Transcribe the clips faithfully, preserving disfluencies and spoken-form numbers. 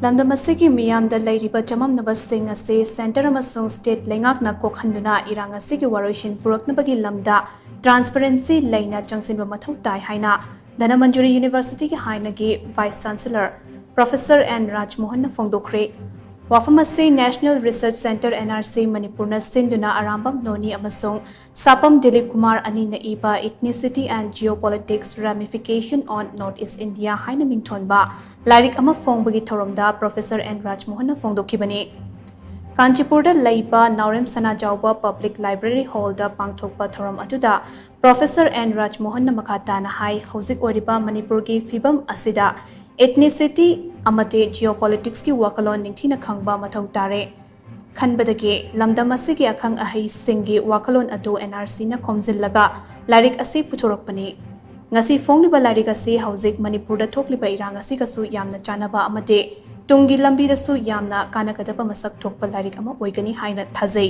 ꯂꯝꯗꯝ ꯑꯁꯤꯒꯤ ꯃꯤꯌꯥꯝꯗ ꯂꯩꯔꯤꯕ ꯆꯃꯝꯅꯕꯁꯤꯡ ꯑꯁꯤ ꯁꯦꯟꯇꯔ ꯑꯃꯁꯨꯡ ꯁ꯭ꯇꯦꯠ ꯂꯩꯉꯥꯛꯅ ꯀꯣꯛꯍꯟꯗꯨꯅ ꯏꯔꯥꯡ ꯑꯁꯤꯒꯤ ꯋꯥꯔꯣꯏꯁꯤꯟ ꯄꯨꯔꯛꯅꯕꯒꯤ ꯂꯝꯗ ꯇ꯭ꯔꯥꯟꯁꯄꯔꯦꯟꯁꯤ ꯂꯩꯅ ꯆꯪꯁꯤꯟꯕ ꯃꯊꯧ ꯇꯥꯏ ꯍꯥꯏꯅ ꯙꯅꯃꯟꯖꯨꯔꯤ ꯌꯨꯅꯤꯚꯔꯁꯤꯇꯤꯒꯤ ꯍꯥꯟꯅꯒꯤ ꯚꯥꯏꯁ ꯆꯥꯟꯁꯦꯂꯔ ꯄ꯭ꯔꯣꯐꯦꯁꯔ ꯑꯦꯟ ꯔꯥꯖꯃꯣꯍꯟꯅ ꯐꯣꯡꯗꯣꯛꯈ꯭ꯔꯦ꯫ ꯋꯥꯐꯝ ꯑꯁꯤ ꯅꯦꯁꯅꯦꯜ ꯔꯤꯁꯔꯆ ꯁꯦꯟꯇꯔ, NRC, ꯃꯅꯤꯄꯨꯔꯅ ꯁꯤꯟꯗꯨꯅ ꯑꯔꯥꯝꯕꯝ ꯅꯣꯅꯤ ꯑꯃꯁꯨꯡ ꯁꯥꯄꯝ ꯗꯤꯂꯤꯞ ꯀꯨꯃꯥꯔ ꯑꯅꯤꯅ ꯏꯕ Ethnicity and Geopolitics: Ramification on North East India ꯍꯥꯏꯅ ꯃꯤꯡꯊꯣꯟꯕ ꯂꯥꯏꯔꯤꯛ ꯑꯃ ꯐꯣꯡꯕꯒꯤ ꯊꯧꯔꯝꯗ ꯄ꯭ꯔꯣꯐꯦꯁꯔ ꯑꯦꯟ ꯔꯥꯖꯃꯣꯍꯟꯅ ꯐꯣꯡꯗꯣꯛꯈꯤꯕꯅꯤ꯫ ꯀꯥꯟꯆꯤꯄꯨꯔꯗ ꯂꯩꯕ ꯅꯥꯎꯔꯦꯝ ꯁꯅꯥꯖꯥꯎꯕ ꯄꯕ꯭ꯂꯤꯛ ꯂꯥꯏꯕ꯭ꯔꯦꯔꯤ ꯍꯣꯜꯗ ꯄꯥꯡꯊꯣꯛꯄ ꯊꯧꯔꯝ ꯑꯗꯨꯗ ꯄ꯭ꯔꯣꯐꯦꯁꯔ ꯑꯦꯟ ꯔꯥꯖꯃꯣꯍꯟꯅ ꯃꯈꯥ ꯇꯥꯅ ꯍꯥꯏ, ꯍꯧꯖꯤꯛ ꯑꯣꯏꯔꯤꯕ ꯃꯅꯤꯄꯨꯔꯒꯤ ꯐꯤꯕꯝ ꯑꯁꯤꯗ ethnicity ꯑꯃꯗꯤ geopoliticsꯀꯤ ꯋꯥꯈꯜꯂꯣꯟ ꯅꯤꯡꯊꯤꯅ ꯈꯪꯕ ꯃꯊꯧ ꯇꯥꯔꯦ꯫ ꯈꯟꯕꯗꯒꯤ ꯂꯝꯗꯝ ꯑꯁꯤꯒꯤ ꯑꯈꯪ ꯑꯍꯩꯁꯤꯡꯒꯤ ꯋꯥꯈꯜꯂꯣꯟ ꯑꯗꯨ NRCꯅ ꯈꯣꯝꯖꯤꯜꯂꯒ ꯂꯥꯏꯔꯤꯛ ꯑꯁꯤ ꯄꯨꯊꯣꯔꯛꯄꯅꯤ꯫ ꯉꯁꯤ ꯐꯣꯡꯂꯤꯕ ꯂꯥꯏꯔꯤꯛ ꯑꯁꯤ ꯍꯧꯖꯤꯛ ꯃꯅꯤꯄꯨꯔꯗ ꯊꯣꯛꯂꯤꯕ ꯏꯔꯥꯡ ꯑꯁꯤꯒꯁꯨ ꯌꯥꯝꯅ ꯆꯥꯟꯅꯕ ꯑꯃꯗꯤ ꯇꯨꯡꯒꯤ ꯂꯝꯕꯤꯗꯁꯨ ꯌꯥꯝꯅ ꯀꯥꯟꯅꯒꯗꯕ ꯃꯁꯛ ꯊꯣꯛꯄ ꯂꯥꯏꯔꯤꯛ ꯑꯃ ꯑꯣꯏꯒꯅꯤ ꯍꯥꯏꯅ ꯊꯥꯖꯩ꯫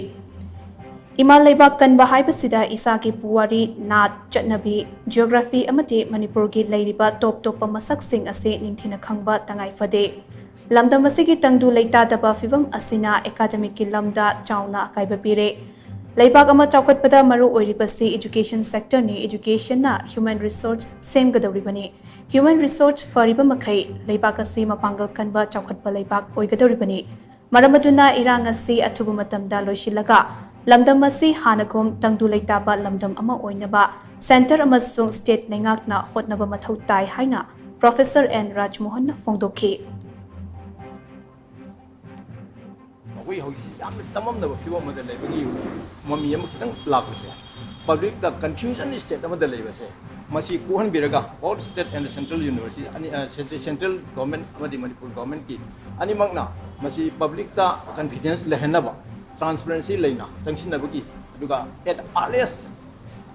ꯏꯃꯥ ꯂꯩꯕꯥꯛ ꯀꯟꯕ ꯍꯥꯏꯕꯁꯤꯗ ꯏꯁꯥꯒꯤ ꯄꯨꯋꯥꯔꯤ, ꯅꯥꯠ, ꯆꯠꯅꯕꯤ, geography ꯑꯃꯗꯤ ꯃꯅꯤꯄꯨꯔꯒꯤ ꯂꯩꯔꯤꯕ ꯇꯣꯞ ꯇꯣꯞꯄ ꯃꯁꯛꯁꯤꯡ ꯑꯁꯤ ꯅꯤꯡꯊꯤꯅ ꯈꯪꯕ ꯇꯉꯥꯏ ꯐꯗꯦ꯫ ꯂꯝꯗꯝ ꯑꯁꯤꯒꯤ ꯇꯪꯗꯨ ꯂꯩꯇꯥꯗꯕ ꯐꯤꯕꯝ ꯑꯁꯤꯅ academicꯀꯤ ꯂꯝꯗ ꯆꯥꯎꯅ ꯑꯀꯥꯏꯕ ꯄꯤꯔꯦ꯫ ꯂꯩꯕꯥꯛ ꯑꯃ ꯆꯥꯎꯈꯠꯄꯗ ꯃꯔꯨ ꯑꯣꯏꯔꯤꯕꯁꯤ education sectorꯅꯤ꯫ Educationꯅ human resource ꯁꯦꯝꯒꯗꯧꯔꯤꯕꯅꯤ꯫ Human resource ꯐꯔꯤꯕ ꯃꯈꯩ ꯂꯩꯕꯥꯛ ꯑꯁꯤ ꯃꯄꯥꯡꯒꯜ ꯀꯟꯕ ꯆꯥꯎꯈꯠꯄ ꯂꯩꯕꯥꯛ ꯑꯣꯏꯒꯗꯧꯔꯤꯕꯅꯤ꯫ ꯃꯔꯝ ꯑꯗꯨꯅ ꯏꯔꯥꯡ ꯑꯁꯤ ꯑꯊꯨꯕ ꯃꯇꯝꯗ ꯂꯣꯏꯁꯤꯜꯂꯒ ꯂꯝꯗꯝ ꯑꯁꯤ ꯍꯥꯟꯅꯒꯨꯝ ꯇꯪꯗꯨ ꯂꯩꯇꯥꯕ ꯂꯝꯗꯝ ꯑꯃ ꯑꯣꯏꯅꯕ ꯁꯦꯟꯇꯔ ꯑꯃꯁꯨꯡ ꯁ꯭ꯇꯦꯠ ꯂꯩꯉꯥꯛꯅ ꯍꯣꯠꯅꯕ ꯃꯊꯧ ꯇꯥꯏ ꯍꯥꯏꯅ ꯄ꯭ꯔꯣꯐꯦꯁꯔ ꯑꯦꯟ ꯔꯥꯖꯃꯣꯍꯟꯅ ꯐꯣꯡꯗꯣꯛꯈꯤ꯫ ꯑꯩꯈꯣꯏ ꯍꯧꯖꯤꯛ ꯌꯥꯝꯅ ꯆꯃꯝꯅꯕ ꯐꯤꯕꯝ ꯑꯃꯗ ꯂꯩꯕꯒꯤ ꯃꯃꯤ ꯑꯃ ꯈꯤꯇꯪ ꯂꯥꯛꯄꯁꯦ, ꯄꯕ꯭ꯂꯤꯛꯇ confusion state ꯑꯃꯗ ꯂꯩꯕꯁꯦ, ꯃꯁꯤ ꯀꯣꯛꯍꯟꯕꯤꯔꯒ both state and central university ꯑꯅꯤ, central government ꯑꯃꯗꯤ ꯃꯅꯤꯄꯨꯔ governmentꯀꯤ ꯑꯅꯤꯃꯛꯅ ꯃꯁꯤ ꯄꯕ꯭ꯂꯤꯛꯇ confidence ꯂꯩꯍꯟꯅꯕ, transparency ꯂꯩꯅ ꯆꯪꯁꯤꯟꯅꯕꯒꯤ, ꯑꯗꯨꯒ at earliest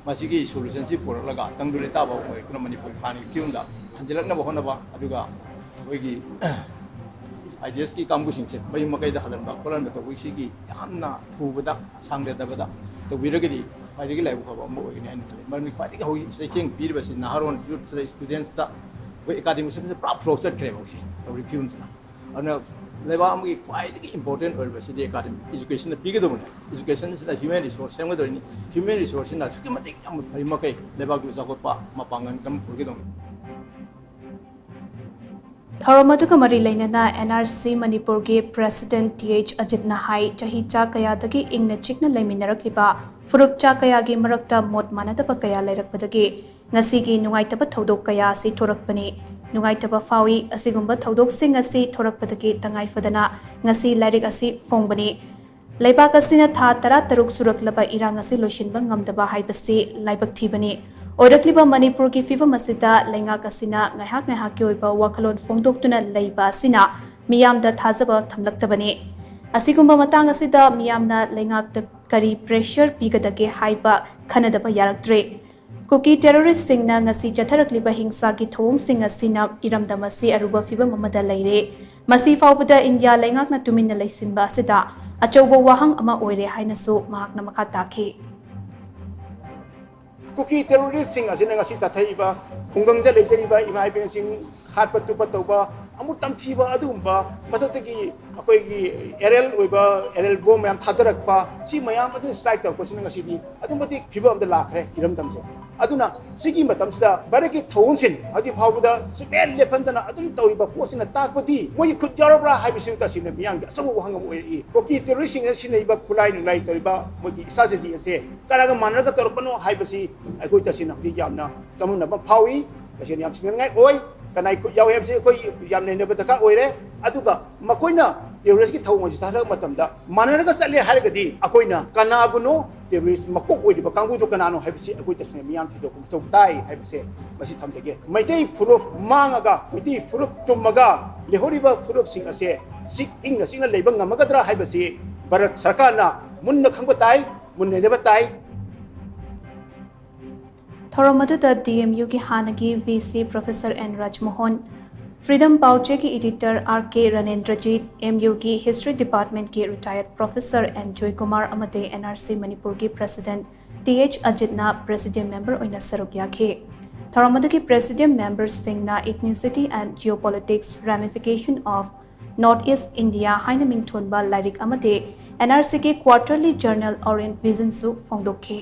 ꯃꯁꯤꯒꯤ solutionꯁꯤ ꯄꯨꯔꯛꯂꯒ ꯇꯪꯗꯨ ꯂꯩꯇꯥꯕ ꯑꯣꯏꯔꯛꯇꯨꯅ ꯃꯅꯤꯄꯨꯔ ꯍꯥꯟꯅꯒꯤ ꯐꯤꯕꯝꯗ ꯍꯟꯖꯤꯜꯂꯛꯅꯕ ꯍꯣꯠꯅꯕ, ꯑꯗꯨꯒ ꯑꯩꯈꯣꯏꯒꯤ IDSꯀꯤ ꯀꯥꯡꯕꯨꯁꯤꯡꯁꯦ ꯃꯌꯨꯝ ꯃꯀꯩꯗ ꯍꯜꯍꯟꯕ ꯈꯣꯠꯍꯟꯕ ꯇꯧꯕꯒꯤꯁꯤꯒꯤ ꯌꯥꯝꯅ ꯊꯨꯕꯗ, ꯁꯥꯡꯗꯗꯕꯗ ꯇꯧꯕꯤꯔꯒꯗꯤ ꯈ꯭ꯋꯥꯏꯗꯒꯤ ꯂꯥꯏꯕꯛ ꯐꯕ ꯑꯃ ꯑꯣꯏꯒꯅꯤ ꯍꯥꯏꯅ ꯈꯜꯂꯤ꯫ ꯃꯔꯝꯗꯤ ꯈ꯭ꯋꯥꯏꯗꯒꯤ ꯍꯧꯖꯤꯛ ꯆꯩꯊꯦꯡ ꯄꯤꯔꯤꯕꯁꯤ ꯅꯍꯥꯔꯣꯟ, youthꯇ, studentsꯇ ꯑꯩꯈꯣꯏ academic systemꯁꯦ ꯄꯨꯔꯥ flop ꯆꯠꯈ꯭ꯔꯦꯕ ꯍꯧꯖꯤꯛ ꯇꯧꯔꯤꯕ ꯐꯤꯕꯝꯁꯤꯅ꯫ ꯑꯗꯨꯅ ꯂꯩꯕꯥꯛ ꯑꯃꯒꯤ ꯈ꯭ꯋꯥꯏꯗꯒꯤ ꯏꯝꯄꯣꯔꯇꯦꯟ ꯑꯣꯏꯔꯤꯕꯁꯤꯗꯤ ꯑꯦꯀꯥꯗꯃꯤꯛ ꯏꯖꯨꯀꯦꯁꯟꯅ ꯄꯤꯒꯗꯧꯕꯅꯤ꯫ ꯏꯖꯨꯀꯦꯁꯟꯁꯤꯅ ꯍ꯭ꯌꯨꯃꯦꯟ ꯔꯤꯁꯣꯔꯁ ꯁꯦꯝꯒꯗꯧꯔꯤꯅꯤ꯫ ꯍ꯭ꯌꯨꯃꯦꯟ ꯔꯤꯁꯣꯔꯁꯁꯤꯅ ꯑꯁꯨꯛꯀꯤ ꯃꯇꯤꯛ ꯌꯥꯝꯅ ꯐꯔꯤ ꯃꯈꯩ ꯂꯩꯕꯥꯛꯀꯤ ꯆꯥꯎꯈꯠꯄ ꯃꯄꯥꯡꯒꯜ ꯀꯟꯅ ꯄꯨꯔꯛꯀꯗꯧꯅꯤ꯫ ꯊꯧꯔꯝ ꯑꯗꯨꯒ ꯃꯔꯤ ꯂꯩꯅꯅ ꯑꯦꯟ ꯑꯥꯔ ꯁꯤ ꯃꯅꯤꯄꯨꯔꯒꯤ ꯄ꯭ꯔꯦꯁꯤꯗꯦꯟꯠ ꯇꯤ ꯑꯩꯆ ꯑꯖꯤꯠꯅ ꯍꯥꯏ, ꯆꯍꯤ ꯆꯥ ꯀꯌꯥꯗꯒꯤ ꯏꯪꯅ ꯆꯤꯛꯅ ꯂꯩꯃꯤꯟꯅꯔꯛꯂꯤꯕ ꯐꯨꯔꯨꯞ ꯆꯥ ꯀꯌꯥꯒꯤ ꯃꯔꯛꯇ ꯃꯣꯠ ꯃꯥꯟꯅꯗꯕ ꯀꯌꯥ ꯂꯩꯔꯛꯄꯗꯒꯤ ꯉꯁꯤꯒꯤ ꯅꯨꯡꯉꯥꯏꯇꯕ ꯊꯧꯗꯣꯛ ꯀꯌꯥ ꯑꯁꯤ ꯊꯣꯔꯛꯄꯅꯤ꯫ ꯅꯨꯡꯉꯥꯏꯇꯕ ꯐꯥꯎꯏ꯫ ꯑꯁꯤꯒꯨꯝꯕ ꯊꯧꯗꯣꯛꯁꯤꯡ ꯑꯁꯤ ꯊꯣꯔꯛꯄꯗꯒꯤ ꯇꯉꯥꯏ ꯐꯗꯅ ꯉꯁꯤ ꯂꯥꯏꯔꯤꯛ ꯑꯁꯤ ꯐꯣꯡꯕꯅꯤ꯫ ꯂꯩꯕꯥꯛ ꯑꯁꯤꯅ ꯊꯥ ꯇꯔꯥ ꯇꯔꯨꯛ ꯁꯨꯔꯛꯂꯕ ꯏꯔꯥꯡ ꯑꯁꯤ ꯂꯣꯏꯁꯤꯟꯕ ꯉꯝꯗꯕ ꯍꯥꯏꯕꯁꯤ ꯂꯥꯏꯕꯛ ꯊꯤꯕꯅꯤ꯫ ꯑꯣꯏꯔꯛꯂꯤꯕ ꯃꯅꯤꯄꯨꯔꯒꯤ ꯐꯤꯚꯝ ꯑꯁꯤꯗ ꯂꯩꯉꯥꯛ ꯑꯁꯤꯅ ꯉꯥꯏꯍꯥꯛ ꯉꯥꯏꯍꯥꯛꯀꯤ ꯑꯣꯏꯕ ꯋꯥꯈꯜꯂꯣꯟ ꯐꯣꯡꯗꯣꯛꯇꯨꯅ ꯂꯩꯕ ꯑꯁꯤꯅ ꯃꯤꯌꯥꯝꯗ ꯊꯥꯖꯕ ꯊꯝꯂꯛꯇꯕꯅꯤ꯫ ꯑꯁꯤꯒꯨꯝꯕ ꯃꯇꯥꯡ ꯑꯁꯤꯗ ꯃꯤꯌꯥꯝꯅ ꯂꯩꯉꯥꯛꯇ ꯀꯔꯤ ꯄ꯭ꯔꯦꯁꯔ ꯄꯤꯒꯗꯒꯦ ꯍꯥꯏꯕ ꯈꯟꯅꯗꯕ ꯌꯥꯔꯛꯇ꯭ꯔꯦ꯫ ꯀꯨꯀꯤ ꯇꯦꯔꯣꯔꯤꯁꯁꯤꯡꯅ ꯉꯁꯤ ꯆꯠꯊꯔꯛꯂꯤꯕ ꯍꯤꯡꯁꯥꯒꯤ ꯊꯧꯑꯣꯡꯁꯤꯡ ꯑꯁꯤꯅ ꯏꯔꯝꯗꯝ ꯑꯁꯤ ꯑꯔꯨꯕ ꯐꯤꯚꯝ ꯑꯃꯗ ꯂꯩꯔꯦ꯫ ꯃꯁꯤ ꯐꯥꯎꯕꯗ ꯏꯟꯗꯤꯌꯥ ꯂꯩꯉꯥꯛꯅ ꯇꯨꯃꯤꯟꯅ ꯂꯩꯁꯤꯟꯕ ꯑꯁꯤꯗ ꯑꯆꯧꯕ ꯋꯥꯍꯪ ꯑꯃ ꯑꯣꯏꯔꯦ ꯍꯥꯏꯅꯁꯨ ꯃꯍꯥꯛꯅ ꯃꯈꯥ ꯇꯥꯈꯤ꯫ ꯀꯨꯀꯤ ꯇꯦꯔꯣꯔꯤꯁꯁꯤꯡ ꯑꯁꯤꯅ ꯉꯁꯤ ꯆꯠꯊꯔꯤꯕ ꯈꯨꯡꯒꯪꯗ ꯂꯩꯖꯔꯤꯕ ꯏꯃꯥ ꯏꯕꯦꯟꯁꯤꯡ ꯍꯥꯠꯄ ꯇꯨꯞꯄ ꯇꯧꯕ, ꯑꯃꯨꯛ ꯇꯝꯊꯤꯕ ꯑꯗꯨꯒꯨꯝꯕ, ꯃꯊꯛꯇꯒꯤ ꯑꯩꯈꯣꯏꯒꯤ ꯑꯦꯔꯦꯜ ꯑꯣꯏꯕ ꯑꯦꯔꯦꯜ ꯕꯣꯝ ꯃꯌꯥꯝ ꯊꯥꯗꯔꯛꯄ, ꯁꯤ ꯃꯌꯥꯝ ꯑꯁꯤꯅ ꯁ꯭ꯇ꯭ꯔꯥꯏꯛ ꯇꯧꯔꯛꯄꯁꯤꯅ ꯉꯁꯤꯗꯤ ꯑꯗꯨꯛꯀꯤ ꯃꯇꯤꯛ ꯐꯤꯕꯝ ꯑꯃꯗ ꯂꯥꯛꯈ꯭ꯔꯦ ꯏꯔꯝꯗꯝꯁꯦ꯫ ꯑꯗꯨꯅ ꯁꯤꯒꯤ ꯃꯇꯝꯁꯤꯗ ꯚꯥꯔꯠꯀꯤ ꯊꯧꯑꯣꯡꯁꯤꯡ ꯍꯧꯖꯤꯛ ꯐꯥꯎꯕꯗ ꯁꯨꯛꯂꯦꯞ ꯂꯦꯞꯍꯟꯗꯅ ꯑꯗꯨꯝ ꯇꯧꯔꯤꯕ ꯄꯣꯠꯁꯤꯅ ꯇꯥꯛꯄꯗꯤ ꯃꯣꯏꯒꯤ ꯈꯨꯠ ꯌꯥꯎꯔꯕ꯭ꯔꯥ ꯍꯥꯏꯕꯁꯤ ꯇꯁꯦꯡꯅ ꯃꯤꯌꯥꯝꯒꯤ ꯑꯆꯧꯕ ꯋꯥꯍꯪ ꯑꯃ ꯑꯣꯏꯔꯛꯏ꯫ ꯀꯨꯀꯤ ꯇꯦꯔꯣꯔꯤꯁꯁꯤꯡꯅ ꯁꯤꯖꯤꯟꯅꯔꯤꯕ ꯈꯨꯠꯂꯥꯏ ꯅꯨꯡꯂꯥꯏ ꯇꯧꯔꯤꯕ ꯃꯣꯏꯒꯤ ꯏꯁꯇ꯭ꯔꯥꯇꯦꯖꯤ ꯑꯁꯦ ꯀꯅꯥꯒ ꯃꯥꯟꯅꯔꯒ ꯇꯧꯔꯛꯄꯅꯣ ꯍꯥꯏꯕꯁꯤ ꯑꯩꯈꯣꯏ ꯇꯁꯦꯡꯅ ꯍꯧꯖꯤꯛ ꯌꯥꯝꯅ ꯆꯃꯝꯅꯕ ꯐꯥꯎꯏ꯫ ꯇꯁꯦꯡꯅ ꯌꯥꯝ ꯁꯤꯡꯅꯅꯤꯡꯉꯥꯏ ꯑꯣꯏ꯫ ꯀꯅꯥꯏ ꯈꯨꯠ ꯌꯥꯎꯏ ꯍꯥꯏꯕꯁꯤ ꯑꯩꯈꯣꯏ ꯌꯥꯝ ꯅꯩꯅꯕ ꯗꯔꯀꯥꯔ ꯑꯣꯏꯔꯦ꯫ ꯑꯗꯨꯒ ꯃꯈꯣꯏꯅ ꯇꯦꯔꯣꯔꯤꯁꯀꯤ ꯊꯧꯑꯣꯡ ꯑꯁꯤ ꯊꯥꯗꯔꯛꯄ ꯃꯇꯝꯗ ꯃꯥꯟꯅꯔꯒ ꯆꯠꯂꯦ ꯍꯥꯏꯔꯒꯗꯤ ꯑꯩꯈꯣꯏꯅ ꯀꯅꯥꯕꯨꯅꯣ ꯇꯦꯔꯣꯔꯤꯁ ꯃꯀꯣꯛ ꯑꯣꯏꯔꯤꯕ ꯀꯥꯡꯕꯨꯗꯨ ꯀꯅꯥꯅꯣ ꯍꯥꯏꯕꯁꯤ ꯑꯩꯈꯣꯏ ꯇꯁꯦꯡꯅ ꯃꯤꯌꯥꯝ ꯊꯤꯗꯣꯛꯄ ꯃꯊꯧ ꯇꯥꯏ ꯍꯥꯏꯕꯁꯦ ꯃꯁꯤ ꯊꯝꯖꯒꯦ꯫ ꯃꯩꯇꯩ ꯐꯨꯔꯨꯞ ꯃꯥꯡꯉꯒ, ꯃꯩꯇꯩ ꯐꯨꯔꯨꯞ ꯇꯨꯝꯃꯒ ꯂꯩꯍꯧꯔꯤꯕ ꯐꯨꯔꯨꯞꯁꯤꯡ ꯑꯁꯦ ꯆꯤꯛ ꯏꯪꯅ ꯆꯤꯛꯅ ꯂꯩꯕ ꯉꯝꯃꯒꯗ꯭ꯔꯥ ꯍꯥꯏꯕꯁꯤ ꯚꯥꯔꯠ ꯁꯔꯀꯥꯔꯅ ꯃꯨꯟꯅ ꯈꯪꯕ ꯇꯥꯏ, ꯃꯨꯟꯅ ꯅꯩꯅꯕ ꯇꯥꯏ꯫ ꯊꯧꯔꯝ ꯑꯗꯨꯗ ꯗꯤ ꯑꯦꯝ ꯌꯨꯒꯤ ꯍꯥꯟꯅꯒꯤ V C professor N Rajmohan, freedom ꯄꯥꯎꯆꯦꯒꯤ editor R K Ranendrajit, M ꯌꯨꯒꯤ ꯍꯤꯁꯇ꯭ꯔꯤ ꯗꯤꯄꯥꯔꯠꯃꯦꯟꯠꯀꯤ ꯔꯤꯇꯥꯌꯔꯗ ꯄ꯭ꯔꯣꯐꯦꯁꯔ ꯑꯦꯟ ꯖꯣꯏꯀꯨꯃꯥꯔ ꯑꯃꯗꯤ ꯑꯦꯟ ꯑꯥꯔ ꯁꯤ ꯃꯅꯤꯄꯨꯔꯒꯤ ꯄ꯭ꯔꯦꯁꯤꯗꯦꯟꯠ ꯇꯤ ꯑꯩꯆ ꯑꯖꯤꯠꯅ ꯄ꯭ꯔꯦꯁꯤꯗꯤꯌꯝ ꯃꯦꯝꯕꯔ ꯑꯣꯏꯅ ꯁꯔꯨꯛ ꯌꯥꯈꯤ꯫ ꯊꯧꯔꯝ ꯑꯗꯨꯒꯤ ꯄ꯭ꯔꯦꯁꯤꯗꯤꯌꯝ ꯃꯦꯝꯕꯔꯁꯤꯡꯅ Ethnicity and Geopolitics, Ramification of North East India ꯍꯥꯏꯅ ꯃꯤꯡꯊꯣꯟꯕ ꯂꯥꯏꯔꯤꯛ ꯑꯃꯗꯤ N R C ꯒꯤ quarterly journal Orient Vision ꯁꯨ ꯐꯣꯡꯗꯣꯛꯈꯤ꯫